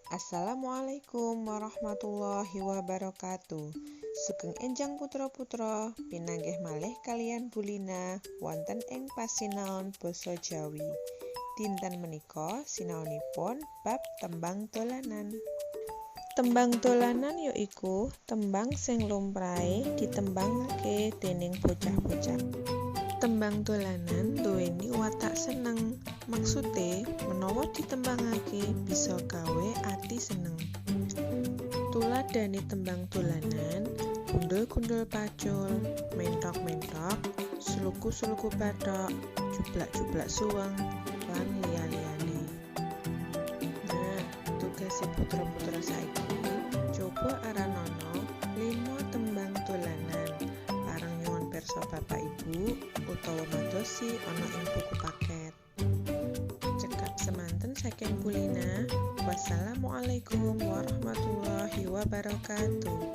Assalamualaikum warahmatullahi wabarakatuh. Sugeng enjang putra-putra, pinanggih malih kaliyan Bu Lina wonten ing pasinaon basa Jawi. Dinten menika sinaonipun bab tembang dolanan. Tembang dolanan yaiku tembang sing lumrahe ditembangake dening bocah-bocah. Tembang dolanan nduweni watak seneng, maksude menawa ditembangake bisa gawe ati seneng. Tuladhane tembang dolanan: gundul-gundul pacul, menthok-menthok, sluku-sluku bathok, jublak-jublak suweng, lan liya-liyane. Nah, tugase putra-putra saiki coba aranana 5 tembang dolanan. Pareng nyuwun pirsa bapak ibu utawa madosi ana ing buku paket. Cekap semanten saking Bu Lina. Wassalamualaikum warahmatullahi wabarakatuh.